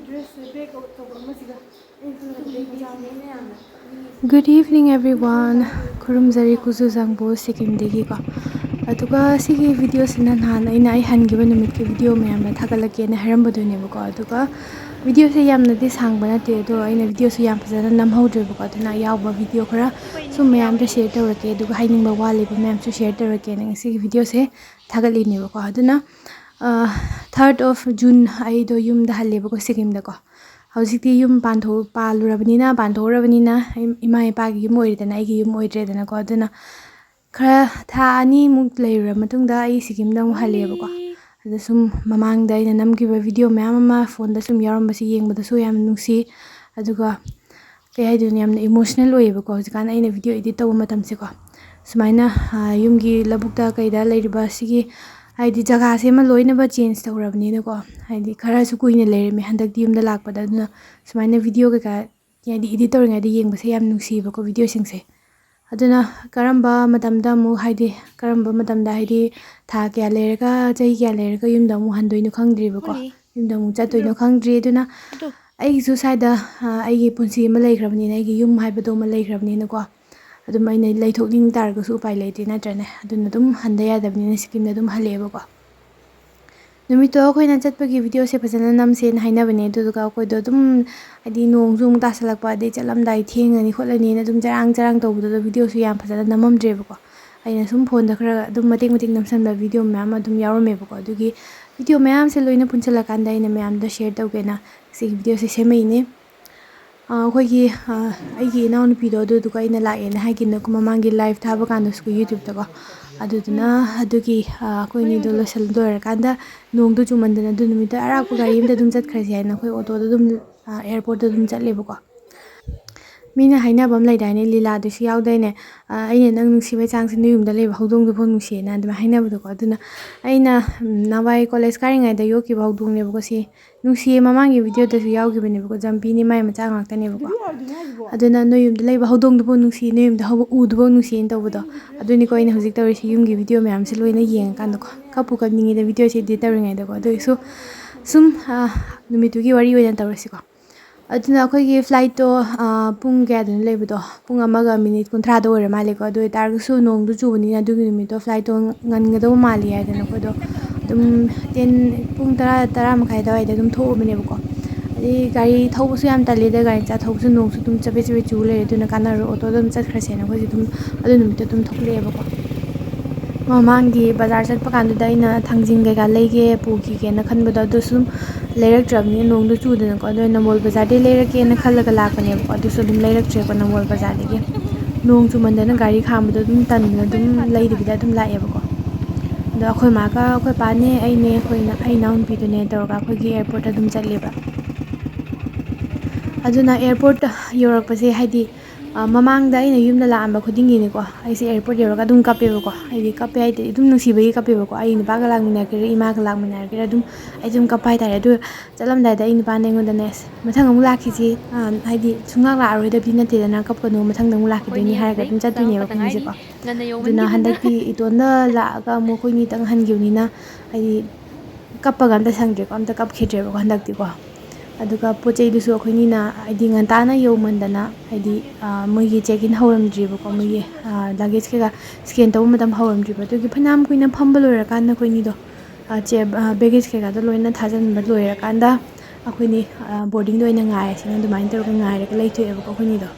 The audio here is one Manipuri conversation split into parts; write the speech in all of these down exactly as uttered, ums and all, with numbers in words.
ꯗ꯭ꯔꯦꯁꯁꯦ ꯕꯦꯛ ꯑꯥꯎꯠ ꯇꯧꯕ ꯑꯃꯁꯤꯒ ꯑꯩꯅ ꯈꯜꯂꯒ ꯕꯦꯛ ꯃꯆꯥ ꯑꯃ꯫ Good evening everyone. ꯈꯨꯔꯨꯝꯖꯔꯤ ꯀꯨꯖꯨ ꯖꯥꯡꯕꯨ ꯁꯤꯀꯤꯝꯗꯒꯤꯀꯣ꯫ ꯑꯗꯨꯒ ꯁꯤꯒꯤ ꯚꯤꯗꯤꯑꯣꯁꯤꯅ ꯅꯍꯥꯟ ꯑꯩꯅ ꯑꯩ ꯍꯟꯈꯤꯕ ꯅꯨꯃꯤꯠꯀꯤ ꯚꯤꯗꯤꯑꯣ ꯃꯌꯥꯝꯗ ꯊꯥꯒꯠꯂꯛꯀꯦꯅ ꯍꯥꯏꯔꯝꯕꯗꯨꯅꯦꯕꯀꯣ꯫ ꯑꯗꯨꯒ ꯚꯤꯗꯤꯑꯣꯁꯦ ꯌꯥꯝꯅꯗꯤ ꯁꯥꯡꯕ ꯅꯠꯇꯦ, ꯑꯗꯣ ꯑꯩꯅ ꯚꯤꯗꯤꯑꯣꯁꯨ ꯌꯥꯝ ꯐꯖꯅ ꯅꯝꯍꯧꯗ꯭ꯔꯦꯕꯀꯣ꯫ ꯑꯗꯨꯅ ꯑꯌꯥꯎꯕ ꯚꯤꯗꯤꯑꯣ ꯈꯔ ꯁꯨꯝ ꯃꯌꯥꯝꯗ ꯁꯤꯌꯔ ꯇꯧꯔꯛꯀꯦ, ꯑꯗꯨꯒ ꯍꯥꯏꯅꯤꯡꯕ ꯋꯥ ꯂꯩꯕ ꯃꯌꯥꯝꯁꯨ ꯁꯤꯌꯔ ꯇꯧꯔꯛꯀꯦꯅ ꯉꯁꯤꯒꯤ ꯚꯤꯗꯤꯑꯣꯁꯦ ꯊꯥꯒꯠꯂꯤꯅꯦꯕꯀꯣ꯫ ꯑꯗꯨꯅ, ꯑ, third of June ꯑꯩꯗꯣ ꯌꯨꯝꯗ ꯍꯜꯂꯦꯕꯀꯣ, ꯁꯤꯀꯤꯝꯗꯀꯣ꯫ ꯍꯧꯖꯤꯛꯇꯤ ꯌꯨꯝ ꯄꯥꯟꯊꯣꯛ-, ꯄꯥꯜꯂꯨꯔꯕꯅꯤꯅ, ꯄꯥꯟꯊꯣꯛꯎꯔꯕꯅꯤꯅ, ꯑꯩ ꯏꯃꯥ ꯏꯄꯥꯒꯤ ꯌꯨꯝ ꯑꯣꯏꯔꯦꯗꯅ, ꯑꯩꯒꯤ ꯌꯨꯝ ꯑꯣꯏꯗ꯭ꯔꯦꯗꯅꯀꯣ꯫ ꯑꯗꯨꯅ ꯈꯔ ꯊꯥ ꯑꯅꯤꯃꯨꯛ ꯂꯩꯔꯨꯔ ꯃꯇꯨꯡꯗ ꯑꯩ ꯁꯤꯀꯤꯝꯗ ꯑꯃꯨꯛ ꯍꯜꯂꯛꯑꯦꯕꯀꯣ꯫ ꯑꯗ ꯁꯨꯝ ꯃꯃꯥꯡꯗ ꯑꯩꯅ ꯅꯝꯈꯤꯕ ꯚꯤꯗꯤꯑꯣ ꯃꯌꯥꯝ ꯑꯃ ꯐꯣꯟꯗ ꯁꯨꯝ ꯌꯥꯎꯔꯝꯕꯁꯤ ꯌꯦꯡꯕꯗꯁꯨ ꯌꯥꯝ ꯅꯨꯡꯁꯤ, ꯑꯗꯨꯒ ꯀꯩ ꯍꯥꯏꯗꯣꯏꯅꯣ, ꯌꯥꯝꯅ ꯏꯃꯣꯁꯅꯦꯜ ꯑꯣꯏꯌꯦꯕꯀꯣ ꯍꯧꯖꯤꯛꯀꯥꯟ ꯑꯩꯅ ꯚꯤꯗꯤꯑꯣ ꯏꯗꯤꯠ ꯇꯧꯕ ꯃꯇꯝꯁꯦꯀꯣ꯫ ꯁꯨꯃꯥꯏꯅ, ꯑ, ꯌꯨꯝꯒꯤ ꯂꯧꯕꯨꯛꯇ ꯀꯩꯗ ꯂꯩꯔꯤꯕ ꯁꯤꯒꯤ, ꯍꯥꯏꯗꯤ, ꯖꯒꯥꯁꯦ ꯑꯃ ꯂꯣꯏꯅꯃꯛ ꯆꯦꯟꯖ ꯇꯧꯔꯕꯅꯤꯅꯀꯣ, ꯍꯥꯏꯗꯤ, ꯈꯔꯁꯨ ꯀꯨꯏꯅ ꯂꯩꯔꯝꯃꯤ, ꯍꯟꯗꯛꯇꯤ ꯌꯨꯝꯗ ꯂꯥꯛꯄꯗ꯫ ꯑꯗꯨꯅ ꯁꯨꯃꯥꯏꯅ ꯚꯤꯗꯤꯑꯣ ꯀꯩꯀꯥ, ꯍꯥꯏꯗꯤ, ꯏꯗꯤꯠ ꯇꯧꯔꯤꯉꯩꯗ ꯌꯦꯡꯕꯁꯦ ꯌꯥꯝ ꯅꯨꯡꯁꯤꯕꯀꯣ, ꯚꯤꯗꯤꯑꯣꯁꯤꯡꯁꯦ꯫ ꯑꯗꯨꯅ ꯀꯔꯝꯕ ꯃꯇꯝꯗ ꯑꯃꯨꯛ, ꯍꯥꯏꯗꯤ, ꯀꯔꯝꯕ ꯃꯇꯝꯗ, ꯍꯥꯏꯗꯤ, ꯊꯥ ꯀꯌꯥ ꯂꯩꯔꯒ, ꯆꯍꯤ ꯀꯌꯥ ꯂꯩꯔꯒ ꯌꯨꯝꯗ ꯑꯃꯨꯛ ꯍꯟꯗꯣꯏꯅꯣ ꯈꯪꯗ꯭ꯔꯤꯕꯀꯣ, ꯌꯨꯝꯗ ꯑꯃꯨꯛ ꯆꯠꯇꯣꯏꯅꯣ ꯈꯪꯗ꯭ꯔꯤ꯫ ꯑꯗꯨꯅ ꯑꯩꯒꯤꯁꯨ ꯁ꯭ꯋꯥꯏꯗ, ꯑ, ꯑꯩꯒꯤ ꯄꯨꯟꯁꯤ ꯑꯃ ꯂꯩꯈ꯭ꯔꯕꯅꯤꯅ, ꯑꯩꯒꯤ ꯌꯨꯝ ꯍꯥꯏꯕꯗꯣ ꯑꯃ ꯂꯩꯈ꯭ꯔꯕꯅꯤꯅꯀꯣ, ꯑꯗꯨꯝ ꯑꯩꯅ ꯂꯩꯊꯣꯛꯅꯤꯡ ꯇꯥꯔꯒꯁꯨ ꯎꯄꯥꯏ ꯂꯩꯇꯦ, ꯅꯠꯇ꯭ꯔꯅꯦ? ꯑꯗꯨꯅ ꯑꯗꯨꯝ ꯍꯟꯗ ꯌꯥꯗꯕꯅꯤꯅ ꯁꯤꯀꯤꯝꯗ ꯑꯗꯨꯝ ꯍꯜꯂꯛꯑꯦꯕꯀꯣ꯫ ꯅꯨꯃꯤꯠꯇꯣ ꯑꯩꯈꯣꯏꯅ ꯆꯠꯄꯒꯤ ꯚꯤꯗꯤꯑꯣꯁꯦ ꯐꯖꯅ ꯅꯝꯁꯦꯅ ꯍꯥꯏꯅꯕꯅꯦ, ꯑꯗꯨꯗꯨꯒ ꯑꯩꯈꯣꯏꯗꯣ ꯑꯗꯨꯝ, ꯍꯥꯏꯗꯤ, ꯅꯣꯡꯁꯨ ꯑꯃꯨꯛ ꯇꯥꯁꯜꯂꯛꯄ, ꯑꯗꯩ ꯆꯠꯂꯝꯗꯥꯏ ꯊꯦꯡꯉꯅꯤ ꯈꯣꯠꯂꯅꯤꯅ ꯑꯗꯨꯝ ꯆꯔꯥꯡ ꯆꯔꯥꯡ ꯇꯧꯕꯗꯨꯗ ꯚꯤꯗꯤꯑꯣꯁꯨ ꯌꯥꯝ ꯐꯖꯅ ꯅꯝꯃꯝꯗ꯭ꯔꯦꯕꯀꯣ꯫ ꯑꯩꯅ ꯁꯨꯝ ꯐꯣꯟꯗ ꯈꯔ ꯑꯗꯨꯝ ꯃꯇꯦꯛ ꯃꯇꯦꯛ ꯅꯝꯁꯟꯕ ꯚꯤꯗꯤꯑꯣ ꯃꯌꯥꯝ ꯑꯗꯨꯝ ꯌꯥꯎꯔꯝꯃꯦꯕꯀꯣ꯫ ꯑꯗꯨꯒꯤ ꯚꯤꯗꯤꯑꯣ ꯃꯌꯥꯝꯁꯦ ꯂꯣꯏꯅ ꯄꯨꯟꯁꯤꯜꯂꯀꯥꯟꯗ ꯑꯩꯅ ꯃꯌꯥꯝꯗ ꯁꯤꯌꯔ ꯇꯧꯒꯦꯅ ꯁꯤꯒꯤ ꯚꯤꯗꯤꯑꯣꯁꯦ ꯁꯦꯝꯃꯛꯏꯅꯦ꯫ ꯑ, ꯑꯩꯈꯣꯏꯒꯤ, ꯑ, ꯑꯩꯒꯤ ꯏꯅꯥꯎꯅꯨꯄꯤꯗꯣ ꯑꯗꯨꯗꯨꯒ ꯑꯩꯅ ꯂꯥꯛꯑꯦꯅ ꯍꯥꯏꯈꯤꯅꯀꯣ, ꯃꯃꯥꯡꯒꯤ ꯂꯥꯏꯚ ꯊꯥꯕ ꯀꯥꯟꯗꯁꯨ YouTubeꯇꯀꯣ꯫ ꯑꯗꯨꯗꯨꯅ ꯑꯗꯨꯒꯤ, ꯑ, ꯑꯩꯈꯣꯏ ꯑꯅꯤꯗꯣ ꯂꯣꯏꯁꯜ-, ꯂꯣꯏꯔꯀꯥꯟꯗ ꯅꯣꯡꯗꯣ ꯆꯨꯃꯟꯗꯅ ꯑꯗꯨ ꯅꯨꯃꯤꯠꯇ ꯑꯔꯥꯞꯄ ꯒꯥꯔꯤ ꯑꯝꯗ ꯑꯗꯨꯝ ꯆꯠꯈ꯭ꯔꯁꯦ ꯍꯥꯏꯅ ꯑꯩꯈꯣꯏ ꯑꯣꯇꯣꯗ ꯑꯗꯨꯝ, ꯑ, ꯑꯦꯌꯥꯔꯄꯣꯔꯠꯇ ꯑꯗꯨꯝ ꯆꯠꯂꯦꯕꯀꯣ꯫ ꯃꯤꯅ ꯍꯥꯏꯅꯕ ꯑꯃ ꯂꯩꯗꯥꯏꯅꯦ, ꯂꯤꯂꯥꯗꯁꯨ ꯌꯥꯎꯗꯥꯏꯅꯦ, "ꯑ, ꯑꯩꯅ ꯅꯪ ꯅꯨꯡꯁꯤꯕꯩ ꯆꯥꯡꯁꯦ ꯅꯣꯏ ꯌꯨꯝꯗ ꯂꯩꯕ ꯍꯧꯗꯣꯡꯗꯨꯐꯥꯎ ꯅꯨꯡꯁꯤꯌꯦꯅ" ꯑꯗꯨꯃꯥꯏꯅ ꯍꯥꯏꯅꯕꯗꯣꯀꯣ꯫ ꯑꯗꯨꯅ ꯑꯩꯅ, ꯎꯝ, ꯅꯍꯥꯟꯋꯥꯏ ꯀꯣꯂꯦꯖ ꯀꯥꯔꯤꯉꯩꯗ ꯌꯣꯛꯈꯤꯕ ꯍꯧꯗꯣꯡꯅꯦꯕꯀꯣ ꯁꯤ꯫ ꯅꯨꯡꯁꯤꯌꯦ, ꯃꯃꯥꯡꯒꯤ ꯚꯤꯗꯤꯑꯣꯗꯁꯨ ꯌꯥꯎꯈꯤꯕꯅꯦꯕꯀꯣ, ꯖꯝꯄꯤꯅꯤ ꯃꯥꯏ ꯃꯆꯥ ꯉꯥꯛꯇꯅꯦꯕꯀꯣ꯫ ꯑꯗꯨꯅ ꯅꯣꯏ ꯌꯨꯝꯗ ꯂꯩꯕ ꯍꯧꯗꯣꯡꯗꯨꯐꯥꯎ ꯅꯨꯡꯁꯤ, ꯅꯣꯏ ꯌꯨꯝꯗ ꯍꯧꯕ ꯎꯗꯨꯐꯥꯎ ꯅꯨꯡꯁꯤꯅ ꯇꯧꯕꯗꯣ, ꯑꯗꯨꯅꯤꯀꯣ ꯑꯩꯅ ꯍꯧꯖꯤꯛ ꯇꯧꯔꯤꯁꯤ꯫ ꯌꯨꯝꯒꯤ ꯚꯤꯗꯤꯑꯣ ꯃꯌꯥꯝꯁꯦ ꯂꯣꯏꯅ ꯌꯦꯡꯉꯀꯥꯟꯗꯀꯣ ꯀꯞꯄꯨ ꯀꯞꯅꯤꯡꯉꯤꯗ ꯚꯤꯗꯤꯑꯣꯁꯦ ꯏꯗꯤꯠ ꯇꯧꯔꯤꯉꯩꯗꯀꯣ꯫ ꯑꯗꯨ ꯑꯣꯏꯁꯨ ꯁꯨꯝ ꯅꯨꯃꯤꯠꯇꯨꯒꯤ ꯋꯥꯔꯤ ꯑꯣꯏꯅ ꯇꯧꯔꯁꯤꯀꯣ꯫ ꯑꯗꯨꯅ ꯑꯩꯈꯣꯏꯒꯤ ꯐ꯭ꯂꯥꯏꯠꯇꯣ ꯄꯨꯡ ꯀꯌꯥꯗꯅꯣ ꯂꯩꯕꯗꯣ? ꯄꯨꯡ ꯑꯃꯒ ꯃꯤꯅꯤꯠ ꯀꯨꯟꯊ꯭ꯔꯥꯗ ꯑꯣꯏꯔ ꯃꯥꯜꯂꯦꯀꯣ꯫ ꯑꯗꯨ ꯑꯣꯏꯇꯥꯔꯒꯁꯨ ꯅꯣꯡꯗꯨ ꯆꯨꯕꯅꯤꯅ ꯑꯗꯨꯒꯤ ꯅꯨꯃꯤꯠꯇꯣ ꯐ꯭ꯂꯥꯏꯠꯇꯣ ꯉꯟꯒꯗꯧꯕ ꯃꯥꯜꯂꯤ ꯍꯥꯏꯗꯅ ꯑꯩꯈꯣꯏꯗꯣ ꯑꯗꯨꯝ ꯇꯦꯟ ꯄꯨꯡ ꯇꯔꯥ, ꯇꯔꯥ ꯃꯈꯥꯏ ꯑꯗꯨꯋꯥꯏꯗ ꯑꯗꯨꯝ ꯊꯣꯛꯑꯕꯅꯦꯕꯀꯣ꯫ ꯑꯗꯩ ꯒꯥꯔꯤ ꯊꯧꯕꯁꯨ ꯌꯥꯝ ꯇꯜꯂꯦꯗ, ꯒꯥꯔꯤ ꯃꯆꯥ ꯊꯧꯕꯁꯨ ꯅꯣꯡꯁꯨ ꯑꯗꯨꯝ ꯆꯕꯦꯠ ꯆꯕꯦꯠ ꯆꯨ ꯂꯩꯔꯦ꯫ ꯑꯗꯨꯅ ꯀꯥꯟꯅꯔꯣꯏ, ꯑꯣꯇꯣꯗ ꯑꯗꯨꯝ ꯆꯠꯈ꯭ꯔꯁꯦꯅ ꯑꯩꯈꯣꯏꯁꯦ ꯑꯗꯨꯝ ꯑꯗꯨ ꯅꯨꯃꯤꯠꯇꯣ ꯑꯗꯨꯝ ꯊꯣꯛꯂꯛꯑꯦꯕꯀꯣ꯫ ꯃꯃꯥꯡꯒꯤ ꯕꯖꯥꯔ ꯆꯠꯄ ꯀꯥꯟꯗꯨꯗ ꯑꯩꯅ ꯊꯥꯡꯖꯤꯡ ꯀꯩꯀꯥ ꯂꯩꯒꯦ ꯄꯨꯈꯤꯒꯦꯅ ꯈꯟꯕꯗꯣ ꯑꯗꯨ ꯁꯨꯝ ꯂꯩꯔꯛꯇ꯭ꯔꯕꯅꯤꯅ, ꯅꯣꯡꯗꯣ ꯆꯨꯗꯅꯀꯣ꯫ ꯑꯗꯣ ꯅꯝꯕꯣꯜ ꯕꯖꯥꯔꯗꯒꯤ ꯂꯩꯔꯛꯀꯦꯅ ꯈꯜꯂꯒ ꯂꯥꯛꯄꯅꯦꯕꯀꯣ, ꯑꯗꯨꯁꯨ ꯑꯗꯨꯝ ꯂꯩꯔꯛꯇ꯭ꯔꯦꯀꯣ ꯅꯝꯕꯣꯜ ꯕꯖꯥꯔꯗꯒꯤ꯫ ꯅꯣꯡ ꯆꯨꯃꯟꯗꯅ ꯒꯥꯔꯤ ꯈꯥꯝꯕꯗꯣ ꯑꯗꯨꯝ ꯇꯟꯗꯅ ꯑꯗꯨꯝ ꯂꯩꯗꯕꯤꯗ ꯑꯗꯨꯝ ꯂꯥꯛꯑꯦꯕꯀꯣ꯫ ꯑꯗꯣ ꯑꯩꯈꯣꯏ ꯃꯥꯒ ꯑꯩꯈꯣꯏ ꯄꯥꯅꯦ, ꯑꯩꯅꯦ, ꯑꯩꯈꯣꯏ ꯏꯅꯥꯎ-, ꯑꯩ ꯏꯅꯥꯎꯅꯨꯄꯤꯗꯨꯅꯦ ꯇꯧꯔꯒ ꯑꯩꯈꯣꯏꯒꯤ ꯑꯦꯌꯥꯔꯄꯣꯔꯠꯇ ꯑꯗꯨꯝ ꯆꯠꯂꯦꯕ꯫ ꯑꯗꯨꯅ ꯑꯦꯌꯥꯔꯄꯣꯔꯠ ꯌꯧꯔꯛꯄꯁꯦ, ꯍꯥꯏꯗꯤ, ꯑ, ꯃꯃꯥꯡꯗ ꯑꯩꯅ ꯌꯨꯝꯗ ꯂꯥꯛꯑꯝꯕ ꯈꯨꯗꯤꯡꯒꯤꯅꯤꯀꯣ, ꯑꯩꯁꯦ ꯑꯦꯌꯥꯔꯄꯣꯔꯠ ꯌꯧꯔꯒ ꯑꯗꯨꯝ ꯀꯞꯄꯦꯕꯀꯣ꯫ ꯍꯥꯏꯗꯤ ꯀꯞꯄꯦ ꯍꯥꯏꯗꯤ ꯑꯗꯨꯝ ꯅꯨꯡꯁꯤꯕꯒꯤ ꯀꯞꯄꯦꯕꯀꯣ꯫ ꯑꯩ ꯅꯨꯄꯥꯒ ꯂꯥꯛꯃꯤꯟꯅꯔꯒꯦꯔꯥ, ꯏꯃꯥꯒ ꯂꯥꯛꯃꯤꯟꯅꯔꯒꯦꯔꯥ, ꯑꯗꯨꯝ ꯑꯩ ꯑꯗꯨꯝ ꯀꯞꯄ ꯍꯥꯏꯇꯥꯔꯦ꯫ ꯑꯗꯨ ꯆꯠꯂꯝꯗꯥꯏꯗ ꯑꯩ ꯅꯨꯄꯥꯅ ꯑꯩꯉꯣꯟꯗꯅꯦ, "ꯑꯁ, ꯃꯊꯪ ꯑꯃꯨꯛ ꯂꯥꯛꯈꯤꯁꯤ, ꯑ, ꯍꯥꯏꯗꯤ ꯁꯨꯡꯂꯥꯛ ꯂꯥꯛꯑꯔꯣꯏꯗꯕꯗꯤ ꯅꯠꯇꯦꯗꯅ, ꯀꯞꯀꯅꯨ, ꯃꯊꯪꯗ ꯑꯃꯨꯛ ꯂꯥꯛꯈꯤꯗꯣꯏꯅꯤ" ꯍꯥꯏꯔꯒ ꯑꯗꯨꯝ ꯆꯠꯇꯣꯏꯅꯦꯕ ꯑꯩꯈꯣꯏꯅꯤꯁꯦꯀꯣ꯫ ꯑꯗꯨꯅ ꯍꯟꯗꯛꯇꯤ ꯏꯇꯣꯟꯗ ꯂꯥꯛꯑꯒ ꯑꯃꯨꯛ ꯑꯩꯈꯣꯏꯅꯤꯇꯪ ꯍꯟꯈꯤꯕꯅꯤꯅ, ꯍꯥꯏꯗꯤ ꯀꯞꯄꯒ ꯑꯝꯇ ꯁꯪꯗ꯭ꯔꯦꯀꯣ, ꯑꯝꯇ ꯀꯞꯈꯤꯗ꯭ꯔꯦꯕꯀꯣ ꯍꯟꯗꯛꯇꯤꯀꯣ꯫ ꯑꯗꯨꯒ ꯄꯣꯠ ꯆꯩꯗꯨꯁꯨ ꯑꯩꯈꯣꯏꯅꯤꯅ, ꯍꯥꯏꯗꯤ, ꯉꯟꯇꯥꯅ ꯌꯧꯃꯟꯗꯅ, ꯍꯥꯏꯗꯤ, ꯑ, ꯃꯣꯏꯒꯤ check in ꯍꯧꯔꯝꯗ꯭ꯔꯤꯕꯀꯣ, ꯃꯣꯏꯒꯤ, ꯑ, luggage ꯀꯩꯀꯥ scan ꯇꯧꯕ ꯃꯇꯝ ꯍꯧꯔꯝꯗ꯭ꯔꯤꯕ꯫ ꯑꯗꯨꯒꯤ ꯐꯅꯌꯥꯝ ꯀꯨꯏꯅ ꯐꯝꯕ ꯂꯣꯏꯔꯀꯥꯟꯗ ꯑꯩꯈꯣꯏꯅꯤꯗꯣ, ꯑ, ꯆꯦ-, ꯑ, baggage ꯀꯩꯀꯥꯗꯣ ꯂꯣꯏꯅ ꯊꯥꯖꯤꯟꯕ ꯂꯣꯏꯔꯀꯥꯟꯗ ꯑꯩꯈꯣꯏꯅꯤ, ꯑ, boardingꯗ ꯑꯣꯏꯅ ꯉꯥꯏꯔꯁꯦꯅ ꯑꯗꯨꯃꯥꯏꯅ ꯇꯧꯔꯒ ꯉꯥꯏꯔꯒ ꯂꯩꯊꯣꯛꯑꯦꯕꯀꯣ ꯑꯩꯈꯣꯏꯅꯤꯗꯣ꯫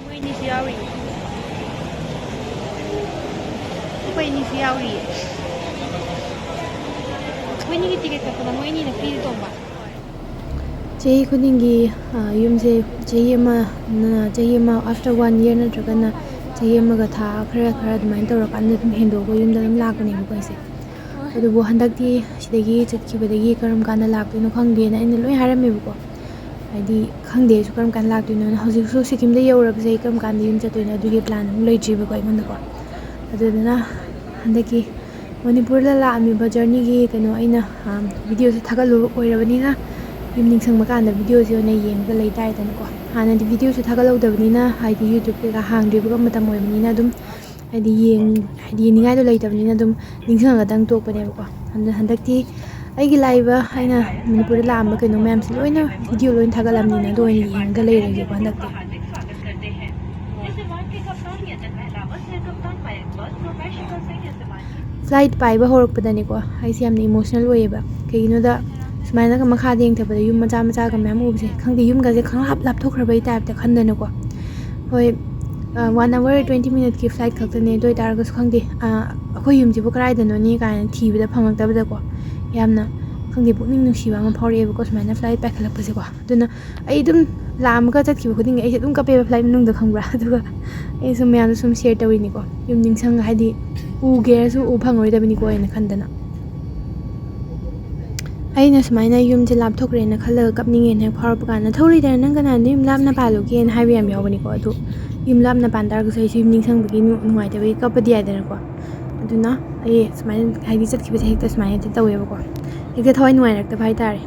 ꯃꯣꯏ ꯑꯅꯤꯁꯨ ꯌꯥꯎꯔꯤ꯫ ꯑꯩꯈꯣꯏ ꯑꯅꯤꯁꯨ ꯌꯥꯎꯔꯤꯌꯦ꯫ ꯑꯩꯈꯣꯏ ꯑꯅꯤꯒꯤ ticket ꯀꯛꯄꯗ ꯃꯣꯏ ꯑꯅꯤꯅ free ꯇꯣꯡꯕ꯫ ꯆꯍꯤ ꯈꯨꯗꯤꯡꯒꯤ, ꯑ, ꯌꯨꯝꯁꯦ ꯆꯍꯤ ꯑꯃ, ꯅ-, ꯆꯍꯤ ꯑꯃ after one year ꯅꯠꯇ꯭ꯔꯒꯅ ꯆꯍꯤ ꯑꯃꯒ ꯊꯥ ꯈꯔ, ꯈꯔ ꯑꯗꯨꯃꯥꯏꯅ ꯇꯧꯔꯀꯥꯟꯗ ꯑꯗꯨꯝ ꯍꯦꯟꯗꯣꯛꯑꯒ ꯌꯨꯝꯗ ꯑꯗꯨꯝ ꯂꯥꯛꯄꯅꯦꯕꯀꯣ ꯑꯩꯁꯦ꯫ ꯑꯗꯨꯕꯨ ꯍꯟꯗꯛꯇꯤ ꯁꯤꯗꯒꯤ ꯆꯠꯈꯤꯕꯗꯒꯤ ꯀꯔꯝ ꯀꯥꯟꯗ ꯂꯥꯛꯇꯣꯏꯅꯣ ꯈꯪꯗꯦꯅ ꯑꯩꯅ ꯂꯣꯏ ꯍꯥꯏꯔꯝꯃꯦꯕꯀꯣ꯫ ꯍꯥꯏꯗꯤ ꯈꯪꯗꯦ ꯑꯩꯁꯨ ꯀꯔꯝ ꯀꯥꯟꯗ ꯂꯥꯛꯇꯣꯏꯅꯣꯅ꯫ ꯍꯧꯖꯤꯛꯁꯨ ꯁꯤꯀꯤꯝꯗ ꯌꯧꯔꯕꯁꯦ ꯑꯩ ꯀꯔꯝ ꯀꯥꯟꯗ ꯌꯨꯝ ꯆꯠꯇꯣꯏꯅꯣ ꯑꯗꯨꯒꯤ plan ꯑꯃꯨꯛ ꯂꯩꯇ꯭ꯔꯤꯕꯀꯣ ꯑꯩꯉꯣꯟꯗꯀꯣ꯫ ꯑꯗꯨꯗꯨꯅ ꯍꯟꯗꯛꯀꯤ ꯃꯅꯤꯄꯨꯔꯗ ꯂꯥꯛꯑꯝꯃꯤꯕ journeyꯒꯤ ꯀꯩꯅꯣ ꯑꯩꯅ, ꯑ, videoꯁꯦ ꯊꯥꯒꯠꯂꯨꯕ ꯑꯣꯏꯔꯕꯅꯤꯅ, ꯌꯨꯝ ꯅꯤꯡꯁꯤꯡꯕ ꯀꯥꯟꯗ videoꯁꯦ ꯑꯣꯏꯅ ꯌꯦꯡꯉꯒ ꯂꯩꯇꯥꯔꯦꯗꯅꯀꯣ꯫ ꯍꯥꯟꯅꯗꯤ videoꯁꯨ ꯊꯥꯒꯠꯍꯧꯗꯕꯅꯤꯅ, ꯍꯥꯏꯗꯤ YouTube ꯀꯩꯀꯥ ꯍꯥꯡꯗ꯭ꯔꯤꯕꯒ ꯃꯇꯝ ꯑꯣꯏꯕꯅꯤꯅ ꯑꯗꯨꯝ, ꯍꯥꯏꯗꯤ ꯌꯦꯡ-, ꯍꯥꯏꯗꯤ ꯌꯦꯡꯅꯤꯡꯉꯥꯏꯗꯣ ꯂꯩꯇꯕꯅꯤꯅ ꯑꯗꯨꯝ ꯅꯤꯡꯁꯤꯡꯉꯒꯗꯪ ꯇꯣꯛꯄꯅꯦꯕꯀꯣ꯫ ꯑꯗꯨꯅ ꯍꯟꯗꯛꯇꯤ, ꯑꯩꯒꯤ ꯂꯥꯛꯏꯕ ꯑꯩꯅ ꯃꯅꯤꯄꯨꯔꯗ ꯂꯥꯛꯑꯝꯕ ꯀꯩꯅꯣ ꯃꯌꯥꯝꯁꯦ ꯂꯣꯏꯅ ꯚꯤꯗꯤꯑꯣ ꯂꯣꯏꯅ ꯊꯥꯒꯠꯂꯝꯅꯤꯅ, ꯑꯗꯨ ꯑꯣꯏꯅ ꯌꯦꯡꯉꯒ ꯂꯩꯔꯒꯦꯀꯣ ꯍꯟꯗꯛꯇꯤ꯫ ꯐ꯭ꯂꯥꯏꯠ ꯄꯥꯏꯕ ꯍꯧꯔꯛꯄꯗꯅꯦꯀꯣ, ꯑꯩꯁꯦ ꯌꯥꯝꯅ ꯏꯃꯣꯁꯅꯦꯜ ꯑꯣꯏꯌꯦꯕ꯫ ꯀꯩꯒꯤꯅꯣꯗ, ꯁꯨꯃꯥꯏꯅꯒ ꯃꯈꯥꯗ ꯌꯦꯡꯊꯕꯗ ꯌꯨꯝ ꯃꯆꯥ ꯃꯆꯥꯒ ꯃꯌꯥꯝ ꯎꯕꯁꯦ, ꯈꯪꯗꯦ, ꯌꯨꯝꯒꯁꯦ ꯈꯪꯂꯥꯞ ꯂꯥꯞꯊꯣꯛꯈ꯭ꯔꯕꯩ ꯇꯥꯏꯞꯇ ꯈꯟꯗꯅꯀꯣ꯫ ꯍꯣꯏ, ꯋꯥꯟ ꯑꯋꯥꯔ ꯇ꯭ꯋꯦꯟꯇꯤ ꯃꯤꯅꯠꯀꯤ ꯐ꯭ꯂꯥꯏꯠ ꯈꯛꯇꯅꯦ, ꯑꯗꯨ ꯑꯣꯏꯇꯥꯔꯒꯁꯨ ꯈꯪꯗꯦ, ꯑꯩꯈꯣꯏ ꯌꯨꯝꯁꯤꯕꯨ ꯀꯗꯥꯏꯗꯅꯣꯅꯦ ꯀꯥꯏꯅ ꯊꯤꯕꯗ ꯐꯪꯉꯛꯇꯕꯗꯀꯣ, ꯌꯥꯝꯅ, ꯈꯪꯗꯦ, ꯄꯨꯛꯅꯤꯡ ꯅꯨꯡꯁꯤꯕ ꯑꯃ ꯐꯥꯎꯔꯛꯑꯦꯕꯀꯣ, ꯁꯨꯃꯥꯏꯅ ꯐ꯭ꯂꯥꯏꯠ ꯄꯥꯏꯈꯠꯂꯛꯄꯁꯦꯀꯣ꯫ ꯑꯗꯨꯅ ꯑꯩ ꯑꯗꯨꯝ ꯂꯥꯛꯑꯝꯃꯒ ꯆꯠꯈꯤꯕ ꯈꯨꯗꯤꯡꯒꯤ ꯑꯩꯁꯦ ꯑꯗꯨꯝ ꯀꯞꯄꯦꯕ ꯐ꯭ꯂꯥꯏꯠ ꯃꯅꯨꯡꯗ, ꯈꯪꯕ꯭ꯔꯥ? ꯑꯗꯨꯒ ꯑꯩꯁꯨ ꯃꯌꯥꯝꯗ ꯁꯨꯝ ꯁꯤꯌꯔ ꯇꯧꯔꯤꯅꯤꯀꯣ, ꯌꯨꯝ ꯅꯤꯡꯁꯤꯡ, ꯍꯥꯏꯗꯤ ꯎꯒꯦꯔꯁꯨ ꯎ ꯐꯪꯉꯔꯣꯏꯗꯕꯅꯤꯀꯣ ꯍꯥꯏꯅ ꯈꯟꯗꯅ꯫ ꯑꯩꯅ ꯁꯨꯃꯥꯏꯅ ꯌꯨꯝꯁꯦ ꯂꯥꯞꯊꯣꯛꯈ꯭ꯔꯦꯅ ꯈꯜꯂꯒ ꯀꯞꯅꯤꯡꯉꯦꯅ ꯍꯦꯛ ꯐꯥꯎꯔꯛꯄ ꯀꯥꯟꯗ, "ꯊꯧꯔꯤꯗꯅ ꯅꯪ ꯀꯅꯥꯅ ꯌꯨꯝ ꯂꯥꯞꯅ ꯄꯥꯜꯂꯨꯒꯦꯅ" ꯍꯥꯏꯕ ꯌꯥꯝ ꯌꯥꯎꯕꯅꯤꯀꯣ꯫ ꯑꯗꯨ ꯌꯨꯝ ꯂꯥꯞꯅ ꯄꯥꯟ ꯇꯥꯔꯒꯁꯨ ꯑꯩꯁꯨ ꯌꯨꯝ ꯅꯤꯡꯁꯤꯡꯕꯒꯤ ꯅꯨ-, ꯅꯨꯡꯉꯥꯏꯇꯕꯒꯤ ꯀꯞꯄꯗꯤ ꯌꯥꯏꯗꯅꯀꯣ꯫ ꯑꯗꯨꯅ ꯑꯩ ꯁꯨꯃꯥꯏꯅ, ꯍꯥꯏꯗꯤ, ꯆꯠꯈꯤꯕꯁꯦ ꯍꯦꯛꯇ ꯁꯨꯃꯥꯏꯅ ꯍꯦꯛꯇ ꯇꯧꯋꯦꯕꯀꯣ꯫ ꯍꯦꯛꯇ ꯊꯋꯥꯏ ꯅꯨꯡꯉꯥꯏꯔꯛꯇꯕ ꯍꯥꯏꯇꯥꯔꯦ꯫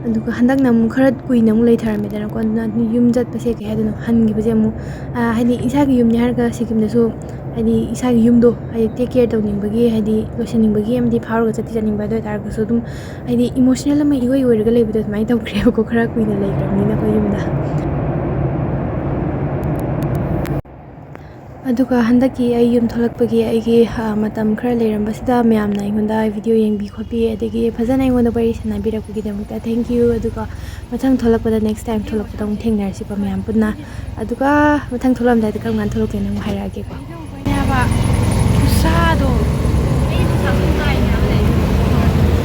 ꯑꯗꯨꯒ ꯍꯟꯗꯛꯅ ꯑꯃꯨꯛ ꯈꯔ ꯀꯨꯏꯅ ꯑꯃꯨꯛ ꯂꯩꯊꯔꯝꯃꯦꯗꯅꯀꯣ꯫ ꯑꯗꯨꯅ ꯌꯨꯝ ꯆꯠꯄꯁꯦ, ꯀꯩ ꯍꯥꯏꯗꯣꯏꯅꯣ, ꯍꯟꯈꯤꯕꯁꯦ ꯑꯃꯨꯛ, ꯑ, ꯍꯥꯏꯗꯤ, ꯏꯁꯥꯒꯤ ꯌꯨꯝꯅꯤ ꯍꯥꯏꯔꯒ ꯁꯤꯀꯤꯝꯗꯁꯨ, ꯍꯥꯏꯗꯤ, ꯏꯁꯥꯒꯤ ꯌꯨꯝꯗꯣ, ꯍꯥꯏꯗꯤ, ꯇꯦꯛ ꯀꯦꯌꯔ ꯇꯧꯅꯤꯡꯕꯒꯤ, ꯍꯥꯏꯗꯤ, ꯂꯣꯏꯁꯤꯟꯅꯤꯡꯕꯒꯤ ꯑꯃꯗꯤ ꯐꯥꯎꯔꯒ ꯆꯠꯇꯤ ꯆꯠꯅꯤꯡꯕ, ꯑꯗꯨ ꯑꯣꯏꯇꯥꯔꯒꯁꯨ ꯑꯗꯨꯝ, ꯍꯥꯏꯗꯤ, ꯏꯃꯣꯁꯅꯦꯜ ꯑꯃ ꯏꯑꯣꯏ ꯑꯣꯏꯔꯒ ꯂꯩꯕꯗꯣ ꯑꯗꯨꯃꯥꯏꯅ ꯇꯧꯈ꯭ꯔꯦꯕꯀꯣ, ꯈꯔ ꯀꯨꯏꯅ ꯂꯩꯈ꯭ꯔꯕꯅꯤꯅ ꯑꯩꯈꯣꯏ ꯌꯨꯝꯗ꯫ ꯑꯗꯨꯒ ꯍꯟꯗꯛꯀꯤ ꯑꯩ ꯌꯨꯝ ꯊꯣꯛꯂꯛꯄꯒꯤ ꯑꯩꯒꯤ, ꯑ, ꯃꯇꯝ ꯈꯔ ꯂꯩꯔꯝꯕꯁꯤꯗ ꯃꯌꯥꯝꯅ ꯑꯩꯉꯣꯟꯗ ꯚꯤꯗꯤꯑꯣ ꯌꯦꯡꯕꯤ ꯈꯣꯠꯄꯤ, ꯑꯗꯒꯤ ꯐꯖꯅ ꯑꯩꯉꯣꯟꯗ ꯋꯥꯔꯤ ꯁꯥꯟꯅꯕꯤꯔꯛꯄꯒꯤꯗꯃꯛꯇ thank you꯫ ꯑꯗꯨꯒ ꯃꯊꯪ ꯊꯣꯛꯂꯛꯄꯗ, next time ꯊꯣꯛꯂꯛꯄꯗ ꯑꯃꯨꯛ ꯊꯦꯡꯅꯔꯁꯤꯀꯣ ꯃꯌꯥꯝ ꯄꯨꯟꯅ꯫ ꯑꯗꯨꯒ ꯃꯊꯪ ꯊꯣꯛꯂꯛꯑꯝꯗꯥꯏꯗ ꯀꯔꯝ ꯀꯥꯟꯗ ꯊꯣꯛꯂꯛꯇꯣꯏꯅꯣ ꯑꯃꯨꯛ ꯍꯥꯏꯔꯛꯑꯒꯦꯀꯣ꯫ ꯈꯨꯁꯥꯗꯣ꯫ ꯑꯩ ꯅꯨꯡꯁꯥ ꯁꯨꯝ ꯀꯥꯏꯅꯦ ꯍꯥꯏꯕ ꯂꯩ꯫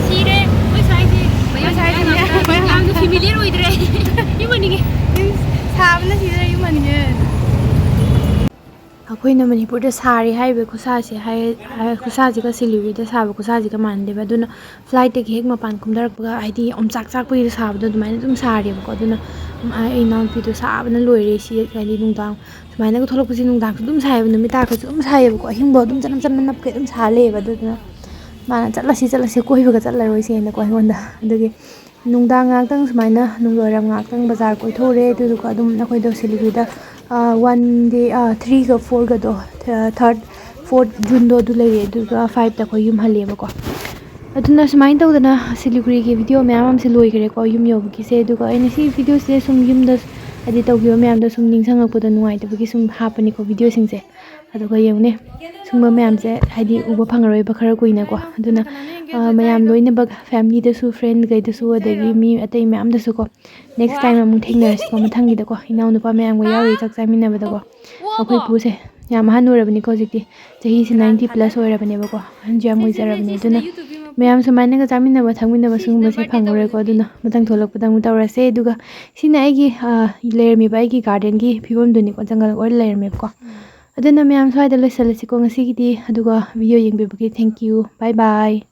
ꯁꯤꯔꯦ꯫ ꯑꯩꯈꯣꯏ ꯁ꯭ꯋꯥꯏꯁꯦ ꯃꯌꯥꯡ ꯑꯩꯈꯣꯏ ꯁ꯭ꯋꯥꯏꯁꯦ ꯉꯥꯛꯇ꯫ ꯃꯌꯥꯡ ꯌꯥꯝꯅ ꯐꯦꯃꯤꯂꯤꯌꯔ ꯑꯣꯏꯗ꯭ꯔꯦ꯫ ꯌꯨꯝ ꯍꯟꯅꯤꯡꯉꯦ꯫ ꯁꯥꯕꯅ ꯁꯤꯗꯣꯔꯦ, ꯌꯨꯝ ꯍꯟꯅꯤꯡꯉꯦ꯫ ꯑꯩꯈꯣꯏꯅ ꯃꯅꯤꯄꯨꯔꯗ ꯁꯥꯔꯦ ꯍꯥꯏꯔꯤꯕ ꯈꯨꯠꯁꯥꯁꯦ ꯍꯥꯏ-, ꯍꯥꯏ-, ꯈꯨꯠꯁꯥꯁꯤꯒ ꯁꯤꯂꯤꯒꯨꯔꯤꯗ ꯁꯥꯕ ꯈꯨꯠꯁꯥꯁꯤꯒ ꯃꯥꯟꯅꯗꯦꯕ꯫ ꯑꯗꯨꯅ ꯐ꯭ꯂꯥꯏꯠꯇꯒꯤ ꯍꯦꯛ ꯃꯄꯥꯟ ꯀꯨꯝꯊꯔꯛꯄꯒ, ꯍꯥꯏꯗꯤ, ꯑꯣꯝꯆꯥꯛ ꯆꯥꯛꯄꯒꯤꯗ ꯁꯥꯕꯗꯣ ꯑꯗꯨꯃꯥꯏꯅ ꯑꯗꯨꯝ ꯁꯥꯔꯦꯕꯀꯣ꯫ ꯑꯗꯨꯅ ꯑꯩ ꯏꯅꯥꯎꯅꯨꯄꯤꯗꯣ ꯁꯥꯕꯅ ꯂꯣꯏꯔꯦ꯫ ꯁꯤ, ꯍꯥꯏꯗꯤ, ꯅꯨꯡꯗꯥꯡ ꯁꯨꯃꯥꯏꯅꯒ ꯊꯣꯛꯂꯛꯄꯁꯦ, ꯅꯨꯡꯗꯥꯡꯁꯨ ꯑꯗꯨꯝ ꯁꯥꯏꯌꯦꯕ, ꯅꯨꯃꯤꯠ ꯇꯥꯔꯛꯄꯁꯨ ꯑꯗꯨꯝ ꯁꯥꯏꯌꯦꯕꯀꯣ꯫ ꯑꯍꯤꯡꯕ ꯑꯗꯨꯝ ꯆꯅꯝ ꯆꯅꯝ ꯅꯞꯀꯦ ꯑꯗꯨꯝ ꯁꯥ ꯂꯩꯌꯦꯕ꯫ ꯑꯗꯨꯗꯨꯅ ꯃꯥꯅ, "ꯆꯠꯂꯁꯤ, ꯆꯠꯂꯁꯤ, ꯀꯣꯏꯕꯒ ꯆꯠꯂꯔꯣꯏꯁꯦꯅꯀꯣ" ꯑꯩꯉꯣꯟꯗ꯫ ꯑꯗꯨꯒꯤ ꯅꯨꯡꯗꯥꯡ ꯉꯥꯏꯍꯥꯛꯇꯪ ꯁꯨꯃꯥꯏꯅ ꯅꯨꯡꯗꯥꯡꯋꯥꯏꯔꯝ ꯉꯥꯏꯍꯥꯛꯇꯪ ꯕꯖꯥꯔ ꯀꯣꯏꯊꯣꯛꯎꯔꯦ꯫ ꯑꯗꯨꯗꯨꯒ ꯑꯗꯨꯝ ꯑꯩꯈꯣꯏꯗꯣ ꯁꯤꯂꯤꯒꯨꯔꯤꯗ, ꯑꯥ, one day, ꯑꯥ, threeꯒ fourꯒꯗꯣ, ꯑꯥ, third, fourth Juneꯗꯣ ꯑꯗꯨ ꯂꯩꯔꯦ꯫ ꯑꯗꯨꯒ fiveꯇ ꯑꯩꯈꯣꯏ ꯌꯨꯝ ꯍꯜꯂꯦꯕꯀꯣ꯫ ꯑꯗꯨꯅ ꯁꯨꯃꯥꯏꯅ ꯇꯧꯗꯅ ꯁꯤꯂꯤꯒꯨꯔꯤꯒꯤ ꯚꯤꯗꯤꯑꯣ ꯃꯌꯥꯝ ꯑꯃꯁꯨ ꯂꯣꯏꯈ꯭ꯔꯦꯀꯣ, ꯌꯨꯝ ꯌꯧꯕꯒꯤꯁꯦ꯫ ꯑꯗꯨꯒ ꯑꯩꯅ ꯁꯤ ꯚꯤꯗꯤꯑꯣꯁꯦ ꯁꯨꯝ ꯌꯨꯝꯗ ꯍꯥꯏꯗꯤ ꯇꯧꯈꯤꯕ ꯃꯌꯥꯝꯗꯣ ꯁꯨꯝ ꯅꯤꯡꯁꯤꯡꯉꯛꯄꯗ ꯅꯨꯡꯉꯥꯏꯇꯕꯒꯤ ꯁꯨꯝ ꯍꯥꯞꯄꯅꯤꯀꯣ ꯚꯤꯗꯤꯑꯣꯁꯤꯡꯁꯦ꯫ ꯑꯗꯨꯒ ꯌꯦꯡꯉꯨꯅꯦ, ꯁꯨꯝꯕ ꯃꯌꯥꯝꯁꯦ ꯍꯥꯏꯗꯤ ꯎꯕ ꯐꯪꯉꯔꯣꯏꯕ ꯈꯔ ꯀꯨꯏꯅꯀꯣ꯫ ꯑꯗꯨꯅ, ꯑ, ꯃꯌꯥꯝ ꯂꯣꯏꯅꯃꯛ, ꯐꯦꯃꯤꯂꯤꯗꯁꯨ, ꯐ꯭ꯔꯦꯟꯈꯩꯗꯁꯨ, ꯑꯗꯒꯤ ꯃꯤ ꯑꯇꯩ ꯃꯌꯥꯝꯗꯁꯨꯀꯣ, ꯅꯦꯛꯁ ꯇꯥꯏꯝ ꯑꯃꯨꯛ ꯊꯦꯡꯅꯔꯁꯤꯀꯣ, ꯃꯊꯪꯒꯤꯗꯀꯣ, ꯏꯅꯥꯎꯅꯨꯄꯥ ꯃꯌꯥꯝꯒ ꯌꯥꯎꯔꯤ ꯆꯥꯛ ꯆꯥꯃꯤꯟꯅꯕꯗꯀꯣ꯫ ꯑꯩꯈꯣꯏ ꯄꯨꯁꯦ ꯌꯥꯝ ꯑꯍꯟ ꯑꯣꯏꯔꯕꯅꯤꯀꯣ ꯍꯧꯖꯤꯛꯇꯤ, ꯆꯍꯤꯁꯦ ꯅꯥꯏꯟꯇꯤ ꯄ꯭ꯂꯁ ꯑꯣꯏꯔꯕꯅꯦꯕꯀꯣ, ꯑꯍꯟꯁꯨ ꯌꯥꯝ ꯑꯣꯏꯖꯔꯕꯅꯦ꯫ ꯑꯗꯨꯅ ꯃꯌꯥꯝ ꯁꯨꯃꯥꯏꯅꯒ ꯆꯥꯃꯤꯟꯅꯕ ꯊꯛꯃꯤꯟꯅꯕ ꯁꯤꯒꯨꯝꯕꯁꯦ ꯐꯪꯉꯔꯣꯏꯀꯣ꯫ ꯑꯗꯨꯅ ꯃꯊꯪ ꯊꯣꯛꯂꯛꯄꯗ ꯑꯃꯨꯛ ꯇꯧꯔꯁꯦ꯫ ꯑꯗꯨꯒ ꯁꯤꯅ ꯑꯩꯒꯤ, ꯑ, ꯂꯩꯔꯝꯃꯤꯕ ꯑꯩꯒꯤ ꯒꯥꯔꯗꯦꯟꯒꯤ ꯐꯤꯕꯝꯗꯨꯅꯤꯀꯣ, ꯖꯪꯒꯜ ꯑꯣꯏꯔ ꯂꯩꯔꯝꯃꯦꯕꯀꯣ꯫ ꯑꯗꯨꯅ ꯃꯌꯥꯝ ꯁ꯭ꯋꯥꯏꯗ ꯂꯣꯏꯁꯤꯜꯂꯁꯤꯀꯣ ꯉꯁꯤꯒꯤꯗꯤ꯫ ꯑꯗꯨꯒ video ꯌꯦꯡꯕꯤꯕꯒꯤ thank you, bye bye꯫